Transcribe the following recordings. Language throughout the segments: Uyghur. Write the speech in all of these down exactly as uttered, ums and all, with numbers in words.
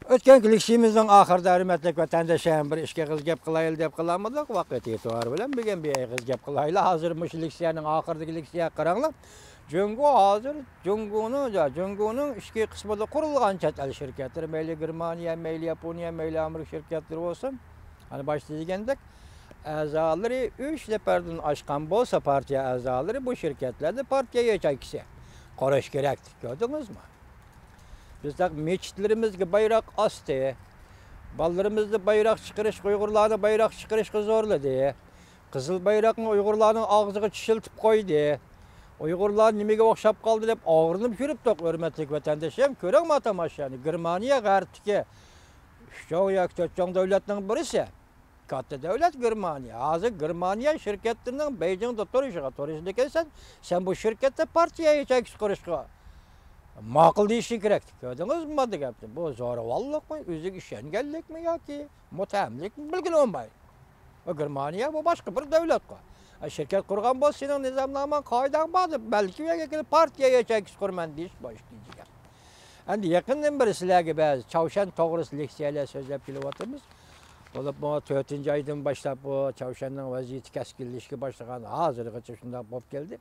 ئۆتكەنكى لېكسىيىمىزنىڭ ئاخىرىدا، ھۆرمەتلىك ۋەتەنداشلار، بىر ئىككى ئېغىز گەپ قىلايلى دەپ قىلالمىدۇق. ۋاقىت ئېتىبارى بىلەن بۈگۈن بىر ئېغىز گەپ قىلايلى. ھازىر مۇشۇ لېكسىيەنىڭ ئاخىرىدىكى لېكسىيەگە قاراڭلار. جۇڭگو ھازىر، جۇڭگونىڭ، جۇڭگونىڭ ئىچكى قىسمىدا قۇرۇلغان چەت ئەل شىركەتلىرى، مەيلى گېرمانىيە، مەيلى ياپونىيە، مەيلى ئامېرىكا شىركەتلىرى بولسۇن، ئەنە باشتا دېگەندەك، ئەزالىرى ئۈچ نەپەردىن ئاشقان بولسا، پارتىيە ئەزالىرى، بۇ شىركەتلەردە پارتىيە ياچېيكىسى قۇرۇش كېرەك. كۆردىڭىزمۇ؟ بىز تېخى مەسچىتلىرىمىزگە بايراق ئاستى. بالىلىرىمىزنى بايراق چىقىرىش، ئۇيغۇرلارنى بايراق چىقىرىشقا زورلىدى. قىزىل بايراقنى ئۇيغۇرلارنىڭ ئاغزىغا چىشلىتىپ قويدى. ئۇيغۇرلار نېمىگە ئوخشاپ قالدى دەپ ئاغرىنىپ يۈرۈپتۇق، ھۆرمەتلىك ۋەتەنداشلىرىم. كۆرۈڭ ما تاماشانى، گېرمانىيە غەربتىكى ئۈچ چوڭ ياكى تۆت چوڭ دۆلەتنىڭ بىرسى. كاتتا دۆلەت گېرمانىيە. ھازىر گېرمانىيە شىركەتلىرىنىڭ بېيجىڭدا تۇرۇشىغا تۇرۇشىدىكەنسەن، سەن بۇ شىركەتتە پارتىيە ياچېيكىسى قۇرۇشقا ماقۇل دېيىشىڭ كېرەك. كۆردىڭىزمۇ مانا گەپنى؟ بۇ زورىۋاللىقمۇ، ئۆزىگە ئىشەنگەنلىكمۇ ياكى مۇتتەھەملىكمۇ، بىلگىلى بولمايدۇ. بۇ گېرمانىيە، بۇ باشقا بىر دۆلەتقۇ. ئە، شىركەت قۇرغان بولسا، سېنىڭ نىزامناماڭ، قائىدەڭ بار دەپ، بەلكى بۇ يەرگە كېلىپ پارتىيە ياچېيكىسى قۇرىمەن دېيىش باشقا گەپ. ئەمدى يېقىندىن بېرى سىلەرگە بەزى چاۋشيەن توغرىسىدا لېكسىيەلەر سۆزلەپ كېلىۋاتىمىز. بولۇپمۇ تۆتىنچى ئايدىن باشلاپ بۇ چاۋشيەننىڭ ۋەزىيىتى كەسكىنلىشىشكە باشلىغان ھازىرغىچە شۇنداق بولۇپ كەلدى.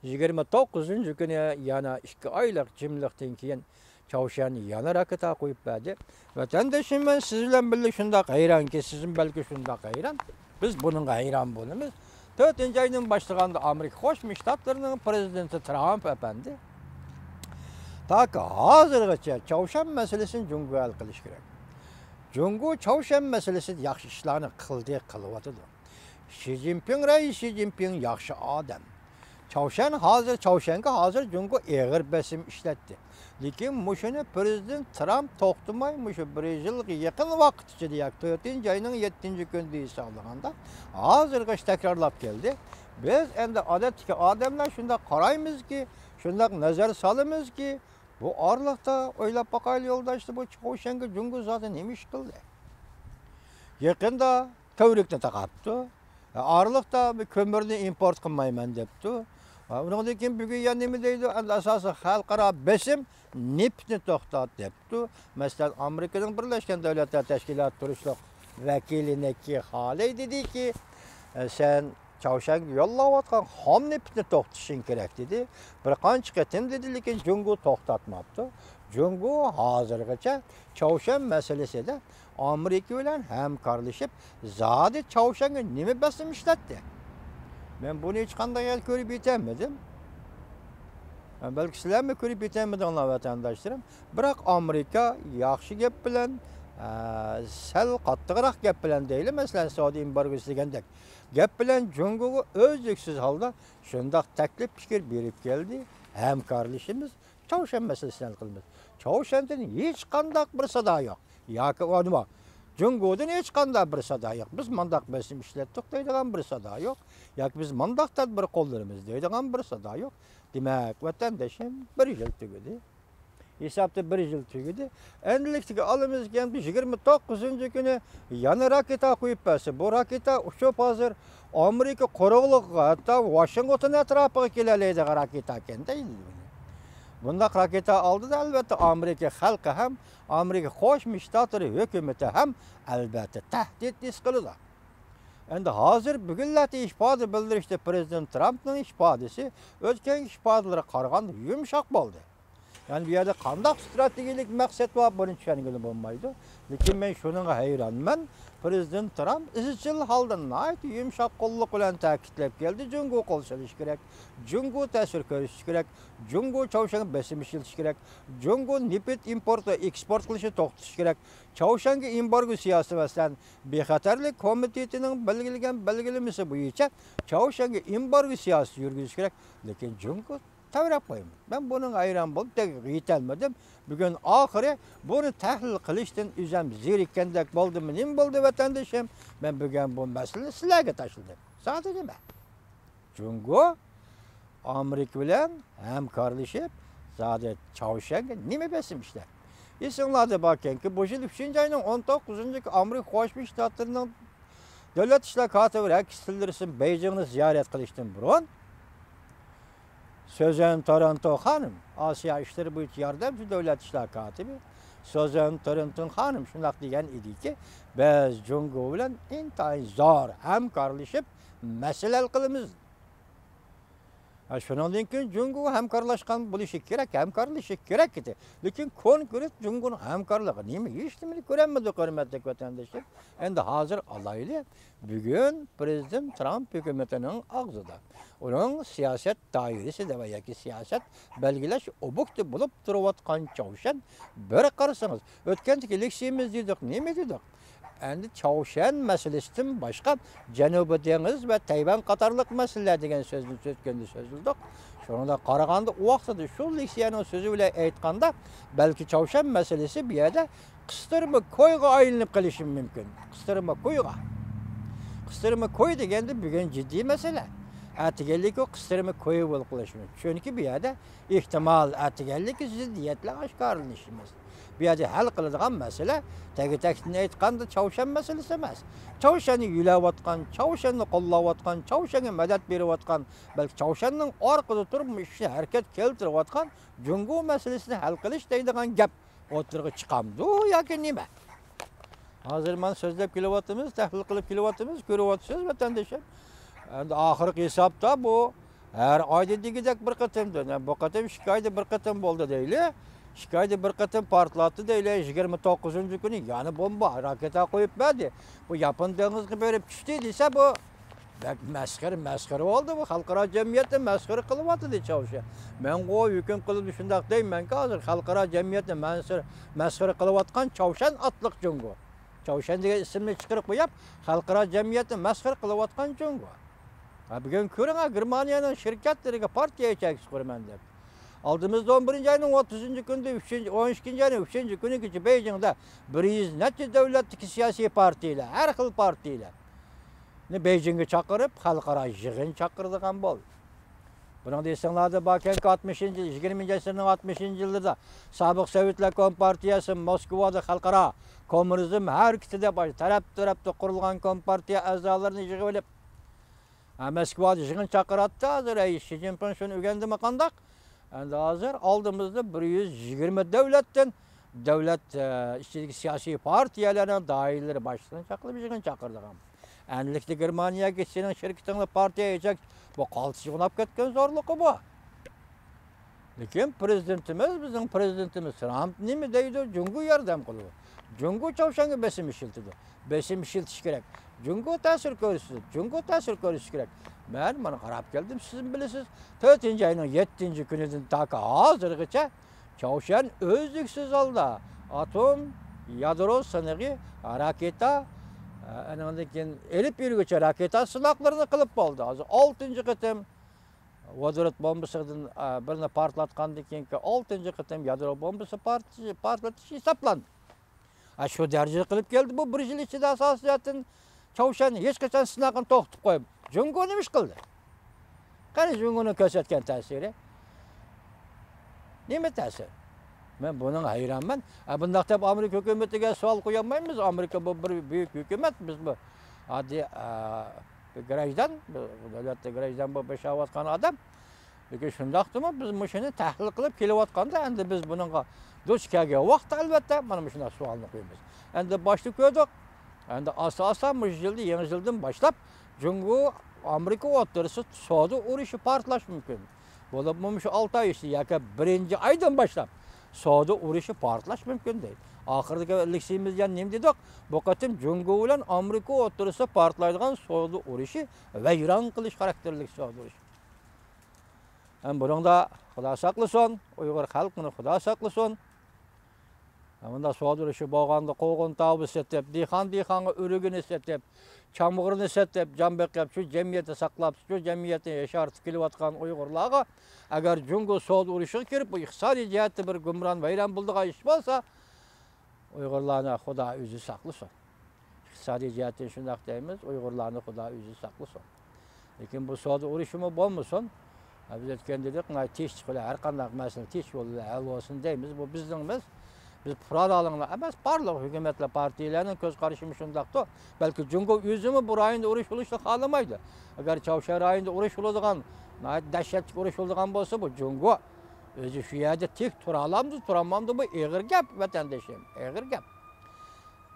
يىگىرمە توققۇزىنچى كۈنى يەنە ئىككى ئايلىق جىملىقتىن كېيىن چاۋشيەن يەنە راكېتا قويۇپ بەردى. ۋەتەندىشىم، مەن سىز بىلەن بىللە شۇنداق ھەيرانكى، سىزمۇ بەلكى شۇنداق ھەيران. بىز بۇنىڭغا ھەيران بولىمىز. تۆتىنچى ئايدىن باشلىغاندا ئامېرىكا قوشما شتاتلىرىنىڭ پرېزىدېنتى ترامپ ئەپەندى تاكى ھازىرغىچە چاۋشيەن مەسىلىسىنى جۇڭگو ھەل قىلىشى كېرەك. جۇڭگو چاۋشيەن مەسىلىسىدە ياخشى ئىشلارنى قىلدى، قىلىۋاتىدۇ. شى جىنپىڭ، رەئىس شى جىنپىڭ ياخشى ئادەم. چاۋشيەن ھازىر، چاۋشيەنگە ھازىر جۇڭگو ئېغىر بېسىم ئىشلەتتى. لېكىن مۇشۇنى پرېزىدېنت ترامپ توختىماي، مۇشۇ بىر يىلغا يېقىن ۋاقىت ئىچىدە، ياكى تۆتىنچى ئاينىڭ يەتتىنچى كۈنىدە ھېسابلىغاندا، ھازىرغىچە تەكرارلاپ كەلدى. بىز ئەمدى ئادەتتىكى ئادەملەر شۇنداق قارايمىزكى، شۇنداق نەزەر سالىمىزكى، بۇ ئارىلىقتا ئويلاپ باقايلى يولداشلار، بۇ چاۋشيەنگە جۇڭگو زادى نېمە ئىش قىلدى؟ يېقىندا كۆۋرۈكنى تاقاپتۇ. ئارىلىقتا بىر كۆمۈرنى ئىمپورت قىلمايمەن دەپتۇ. ئۇنىڭدىن كېيىن بۈگۈن يەنە نېمە دەيدۇ؟ ئەمدى ئاساسىي خەلقئارا بېسىم، نېفىتنى توختات دەپتۇ. مەسىلەن، ئامېرىكىنىڭ بىرلەشكەن دۆلەتلەر تەشكىلاتى تۇرۇشلۇق ۋەكىلى نىككى خېلى دېدىكى، سەن چاۋشيەنگە يوللاۋاتقان خام نېفىتنى توختىتىشىڭ كېرەك دېدى. بىر قانچە قېتىم دېدى، لېكىن جۇڭگو توختاتماپتۇ. جۇڭگو ھازىرغىچە چاۋشيەن مەسىلىسىدە ئامېرىكا بىلەن ھەمكارلىشىپ، زادى چاۋشيەنگە نېمە بېسىم ئىشلەتتى؟ مەن بۇنى ھېچقانداق يەردە كۆرۈپ يېتەلمىدىم. بەلكى سىلەرمۇ كۆرۈپ يېتەلمىدىڭلار، ۋەتەنداشلىرىم. بىراق ئامېرىكا ياخشى گەپ بىلەن، ئە، سەل قاتتىقراق گەپ بىلەن دەيلى، مەسىلەن، سودا ئېمبارگوسى دېگەندەك گەپ بىلەن جۇڭگوغا ئۈزلۈكسىز ھالدا شۇنداق تەكلىپ پىكىر بېرىپ كەلدى. ھەمكارلىشىمىز، چاۋشيەن مەسىلىسىنى ھەل قىلىمىز. چاۋشيەندىن ھېچقانداق بىر سادا يوق. ياكى ئۇ نېمە؟ جۇڭگودىن ھېچقانداق بىر سادا يوق. بىز مانداق بېسىم ئىشلەتتۇق دەيدىغان بىر سادا يوق. ياكى بىز مانداق تەدبىر قوللىنىمىز دەيدىغان بىر سادا يوق. دېمەك، ۋەتەندىشىم، بىر يىل تۈگىدى. ھېسابتا بىر يىل تۈگىدى. ئەمدىلىكتىكى ئالىمىز كەلدى، يىگىرمە توققۇزىنچى كۈنى يەنە راكېتا قويۇپ بەرسە، بۇ راكېتا ئۇچۇپ ھازىر ئامېرىكا قۇرۇقلۇقىغا، ھەتتا ۋاشىنگتون ئەتراپىغا كېلەلەيدىغان راكېتا ئىكەن دەيدۇ. بۇنداق راكېتا ئالدىدا، ئەلۋەتتە، ئامېرىكا خەلقى ھەم ئامېرىكا قوشما شتاتلىرى ھۆكۈمىتى ھەم، ئەلۋەتتە، تەھدىت ھېس قىلىدۇ. ئەمدى ھازىر بۈگۈنلەردە ئىپادە بىلدۈرۈشتە پرېزىدېنت ترامپنىڭ ئىپادىسى ئۆتكەنكى ئىپادىلەرگە قارىغاندا يۇمشاق بولدى. يەنى بۇ يەردە قانداق ستراتېگىيىلىك مەقسەت بار، بۇنى چۈشەنگىلى بولمايدۇ. لېكىن مەن شۇنىڭغا ھەيرانمەن. پرېزىدېنت ترامپ ئىزچىل ھالدا ناھايىتى يۇمشاق قوللۇق بىلەن تەكىتلەپ كەلدى، جۇڭگو قول سېلىش كېرەك، جۇڭگو تەسىر كۆرسىتىش كېرەك، جۇڭگو چاۋشيەنگە بېسىم ئىشلىتىش كېرەك، جۇڭگو نېفىت ئىمپورت ۋە ئېكسپورت قىلىشنى توختىتىش كېرەك، چاۋشيەنگە ئېمبارگو سىياسىتى، مەسىلەن، بىخەتەرلىك كومىتېتىنىڭ بەلگىلىگەن بەلگىلىمىسى بويىچە چاۋشيەنگە ئېمبارگو سىياسىتى يۈرگۈزۈش كېرەك. لېكىن جۇڭگو تەۋرەپ قويمىدى. مەن بۇنىڭغا ھەيران بولۇپ، تېگىگە يېتەلمىدىم. بۈگۈن ئاخىرى بۇنى تەھلىل قىلىشتىن ئۆزۈم زېرىككەندەك بولدىمۇ، نېمە بولدى، ۋەتەندىشىم؟ مەن بۈگۈن بۇ مەسىلىنى سىلەرگە تاشلىدىم. زادى نېمە؟ جۇڭگو ئامېرىكا بىلەن ھەمكارلىشىپ، زادى چاۋشيەنگە نېمە بېسىم ئىشلەر؟ ئېسىڭلاردا باركەنكى، بۇ يىل ئۈچىنچى ئاينىڭ ئون توققۇزىنچى كۈنى ئامېرىكا قوشما شتاتلىرىنىڭ دۆلەت ئىشلار كاتىپى رېكس تىللېرسون بېيجىڭنى زىيارەت قىلىشتىن بۇرۇن، سۈزەن تورېنتون خانىم، ئاسىيا ئىشلىرى بويىچە ياردەمچى دۆلەت ئىشلار كاتىپى سۈزەن تورېنتون خانىم شۇنداق دېگەن ئىدىكى، بىز جۇڭگو بىلەن ئىنتايىن زور ھەمكارلىشىپ مەسىلە ھەل قىلىمىز. ھە، شۇنىڭدىن كېيىن جۇڭگو ھەمكارلاشقان بولۇشى كېرەك، ھەمكارلىشىشى كېرەك ئىدى. لېكىن كونكرېت جۇڭگونىڭ ھەمكارلىقى نېمە؟ ھېچنېمىنى كۆرەلمىدۇق، ھۆرمەتلىك ۋەتەنداشلار. ئەمدى ھازىر ئالايلى. بۈگۈن پىرېزىدېنت ترامپ ھۆكۈمىتىنىڭ ئاغزىدا ئۇنىڭ سىياسەت دائىرىسىدە ۋە ياكى سىياسەت بەلگىلەش ئوبيېكتى بولۇپ تۇرۇۋاتقان چاۋشيەن، بىر قارىسىڭىز، ئۆتكەندىكى لېكسىيىمىز دېدۇق، نېمە دېدۇق؟ ئەمدى چاۋشيەن مەسىلىسىدىن باشقا جەنۇبىي دېڭىز ۋە تەيۋەن قاتارلىق مەسىلىلەر دېگەن سۆزنى ئۆتكەندە سۆزلىدۇق. شۇنىڭغا قارىغاندا، ئۇ ۋاقتىدا شۇ لېكسىيەنىڭ سۆزى بىلەن ئېيتقاندا، بەلكى چاۋشيەن مەسىلىسى بۇ يەردە قىستۇرما كويغا ئايلىنىپ قېلىشى مۇمكىن. قىستۇرما كويغا. قىستۇرما كوي دېگەندە بۈگۈن جىددىي مەسىلە. ئەتىگەنلىكى ئۇ قىستۇرما كوي بولۇپ قېلىشى مۇمكىن. چۈنكى بۇ يەردە ئېھتىمال ئەتىگەنلىكى زىددىيەتلەر ئاشكارىلىنىشى مۇمكىن. بۇ يەردە ھەل قىلىدىغان مەسىلە تەگە-تەكتىن ئېيتقاندا چاۋشيەن مەسىلىسى ئەمەس. چاۋشيەننى يۆلەۋاتقان، چاۋشيەننى قوللاۋاتقان، چاۋشيەنگە مەدەت بېرىۋاتقان، بەلكى چاۋشيەننىڭ ئارقىدا تۇرۇپ مۇشۇ ئىشنى ھەرىكەتكە كەلتۈرۈۋاتقان جۇڭگو مەسىلىسىنى ھەل قىلىش دەيدىغان گەپ ئوتتۇرىغا چىقامدۇ ياكى نېمە؟ ھازىر مانا سۆزلەپ كېلىۋاتىمىز، تەھلىل قىلىپ كېلىۋاتىمىز، كۆرۈۋاتىسىز ۋەتەندىشىم. ئەمدى ئاخىرقى ھېسابتا بۇ ھەر ئايدا دېگۈدەك بىر قېتىم، بۇ قېتىم ئىككى ئايدا بىر قېتىم بولدى دەيلى. ئىككى ئايدا بىر قېتىم پارتلاتتى دەيلى. يىگىرمە توققۇزىنچى كۈنى يەنە بومبا، راكېتا قويۇپ بەردى. بۇ ياپون دېڭىزىغا بېرىپ چۈشتى دېسە، بۇ بەك مەسخىرە، مەسخىرە بولدى بۇ. خەلقئارا جەمئىيەتنى مەسخىرە قىلىۋاتىدۇ چاۋشيەن. مەن غۇ ھۆكۈم قىلىدۇ شۇنداق دەيمەنكى، ھازىر خەلقئارا جەمئىيەتنى مەنسىر-، مەسخىرە قىلىۋاتقان چاۋشيەن ئاتلىق جۇڭگو. چاۋشيەن دېگەن ئىسىمنى چىقىرىپ قويۇپ، خەلقئارا جەمئىيەتنى مەسخىرە قىلىۋاتقان جۇڭگو. ھە، بۈگۈن كۆرۈڭ، ھە، گېرمانىيەنىڭ شىركەتلىرىگە پارتىيە يېتەكچىسى قۇرىمەن دەپ. ئالدىمىزدا ئون بىرىنچى ئاينىڭ ئوتتۇزىنچى كۈنىدىن ئۈچىنچى، ئون ئىككىنچى ئاينىڭ ئۈچىنچى كۈنىگىچە بېيجىڭدا بىر يۈز نەچچە دۆلەتتىكى سىياسىي پارتىيەلەر، ھەر خىل پارتىيەلەر. نى بېيجىڭغا چاقىرىپ، خەلقئارا يىغىن چاقىرىدىغان بولدى. بۇنىڭدا ئېسىڭلاردا باركەنكى، ئاتمىشىنچى، يىگىرمىنچى ئەسىرنىڭ ئاتمىشىنچى يىللىرىدا سابىق سوۋېتلار كومپارتىيەسى موسكۋادا خەلقئارا كوممۇنىزم ھەرىكىتى دەپ تەرەپ-تەرەپتە قۇرۇلغان كومپارتىيە ئەزالىرىنى يىغىۋېلىپ، ھە، موسكۋادا يىغىن چاقىراتتى ھازىر. ھەي، شى جىنپىڭ شۇنى ئۆگەندىمۇ قانداق؟ ئەمدى ھازىر ئالدىمىزدا بىر يۈز يىگىرمە دۆلەتتىن، دۆلەت، ئە، ئىچىدىكى سىياسىي پارتىيەلەرنىڭ دائىرىلىرى باشلىقىنى چاقىرىپ يىغىن چاقىرىدىغان. ئەنلىكتە گېرمانىيەگە سېنىڭ شىركىتىڭنى پارتىيە ئېچەك، بۇ قالتىس يوغىناپ كەتكەن زورلۇقى بۇ. لېكىن پىرېزىدېنتىمىز، بىزنىڭ پىرېزىدېنتىمىز ترامپ نېمە دەيدۇ؟ جۇڭگو ياردەم قىلىدۇ. جۇڭگو چاۋشيەنگە بېسىم ئىشلىتىدۇ. بېسىم ئىشلىتىش كېرەك. جۇڭگو تەسىر كۆرسىتىدۇ. جۇڭگو تەسىر كۆرسىتىش كېرەك. مەن مانا قاراپ كەلدىم، سىزمۇ بىلىسىز. تۆتىنچى ئاينىڭ يەتتىنچى كۈنىدىن تاكى ھازىرغىچە چاۋشيەن ئۈزلۈكسىز ھالدا ئاتوم، يادرو سىنىقى، راكېتا، ئە، ئانىڭدىن كېيىن ئېلىپ يۈرگۈچە راكېتا سىناقلىرىنى قىلىپ بولدى. ھازىر ئالتىنچى قېتىم ۋودورود بومبىسىدىن، ئە، بىرنى پارتلاتقاندىن كېيىنكى ئالتىنچى قېتىم يادرو بومبىسى پارتلىشى، پارتلىتىش ھېسابلاندى. ھە، شۇ دەرىجىدە قىلىپ كەلدى بۇ بىر يىل ئىچىدە ئاساسىي جەھەتتىن چاۋشيەن ھېچقاچان سىناقنى توختىتىپ قويمىدى. جۇڭگو نېمە ئىش قىلدى؟ قېنى جۇڭگونىڭ كۆرسەتكەن تەسىرى؟ نېمە تەسىر؟ مەن بۇنىڭغا ھەيرانمەن. ھە، بۇنداق دەپ ئامېرىكا ھۆكۈمىتىگە سوئال قويالمايمىز. ئامېرىكا بۇ بىر بۈيۈك ھۆكۈمەت، بىز بۇ ئاددىي، ئە، گراژدان، بۇ دۆلەتتە گراژدان بولۇپ ياشاۋاتقان ئادەم. لېكىن شۇنداقتىمۇ بىز مۇشۇنى تەھلىل قىلىپ كېلىۋاتقاندا، ئەمدى بىز بۇنىڭغا دۇچ كەلگەن ۋاقىتتا، ئەلۋەتتە، مانا مۇشۇنداق سوئالنى قويىمىز. ئەمدى باشتا كۆردۇق، ئەمدى ئاستا-ئاستا مۇشۇ يىلدا، يېڭى يىلدىن باشلاپ جۇڭگو، ئامېرىكا ئوتتۇرىسىدا سودا ئۇرۇشى پارتلاش مۇمكىن. بولۇپمۇ مۇشۇ ئالتە ئاي ئىچىدە ياكى بىرىنچى ئايدىن باشلاپ سودا ئۇرۇشى پارتلاش مۇمكىن دەيدۇ. ئاخىرىدىكى لېكسىيىمىزدە يەنە نېمە دېدۇق؟ بۇ قېتىم جۇڭگو بىلەن ئامېرىكا ئوتتۇرىسىدا پارتلايدىغان سودا ئۇرۇشى، ۋەيران قىلىش خاراكتېرلىك سودا ئۇرۇشى. ھەم بۇنىڭدا خۇدا ساقلىسۇن، ئۇيغۇر خەلقىنى خۇدا ساقلىسۇن. ھەم بۇنداق سودا ئۇرۇشى بولغاندا قوغۇن تاۋۇز سېتىپ، دېھقان دېھقانغا ئۆرۈگىنى سېتىپ، چامغۇرنى سېتىپ، جان بېقىپ، شۇ جەمئىيەتنى ساقلاپ، شۇ جەمئىيەتنى ياشارتىپ كېلىۋاتقان ئۇيغۇرلارغا ئەگەر جۇڭگو سودا ئۇرۇشىغا كىرىپ، بۇ ئىقتىسادىي جەھەتتە بىر گۇمران ۋەيران بولىدىغان ئىش بولسا، ئۇيغۇرلارنى خۇدا ئۆزى ساقلىسۇن. ئىقتىسادىي جەھەتتىن شۇنداق دەيمىز، ئۇيغۇرلارنى خۇدا ئۆزى ساقلىسۇن. لېكىن بۇ سودا ئۇرۇشىمۇ بولمىسۇن. بىز ئۆتكەندە دېدۇق، تىنچ بىلەن ھەر قانداق مەسىلە تىنچ يول بىلەن ھەل بولسۇن دەيمىز. بۇ بىزنىڭمىز. بىز پۇقرالارنىڭلا ئەمەس، بارلىق ھۆكۈمەتلەر، پارتىيەلەرنىڭ كۆز قارىشىمۇ شۇنداقتۇ. بەلكى جۇڭگو ئۆزىمۇ بۇ رايوندا ئۇرۇش بولۇشنى خالىمايدۇ. ئەگەر چاۋشيەن رايونىدا ئۇرۇش بولىدىغان، ناھايىتى دەھشەتلىك ئۇرۇش بولىدىغان بولسا، بۇ جۇڭگو ئۆزى شۇ يەردە تىك تۇرالامدۇ، تۇرالمامدۇ، بۇ ئېغىر گەپ، ۋەتەندىشىم، ئېغىر گەپ.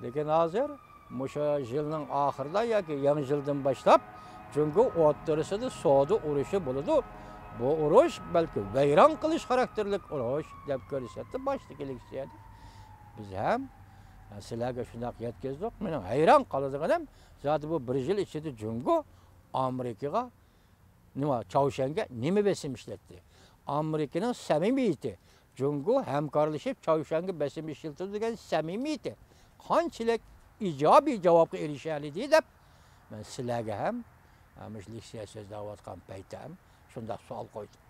لېكىن ھازىر مۇشۇ يىلنىڭ ئاخىرىدا ياكى يېڭى يىلدىن باشلاپ جۇڭگو ئوتتۇرىسىدا سودا ئۇرۇشى بولىدۇ. بۇ ئۇرۇش بەلكى ۋەيران قىلىش خاراكتېرلىك ئۇرۇش دەپ كۆرسەتتى باشتىكى لېكسىيەدە. بىز ھەم سىلەرگە شۇنداق يەتكۈزدۇق. مېنىڭ ھەيران قالىدىغىنىم، زادى بۇ بىر يىل ئىچىدە جۇڭگو ئامېرىكىغا نېمە، چاۋشيەنگە نېمە بېسىم ئىشلەتتى؟ ئامېرىكىنىڭ سەمىمىيىتى، جۇڭگو ھەمكارلىشىپ چاۋشيەنگە بېسىم ئىشلىتىدۇ دېگەن سەمىمىيىتى قانچىلىك ئىجابىي جاۋابقا ئېرىشەلىدى دەپ، مەن سىلەرگە ھەم، ھەم مۇشۇ لېكسىيە سۆزلەۋاتقان پەيتتە ھەم شۇنداق سوئال قويدۇم.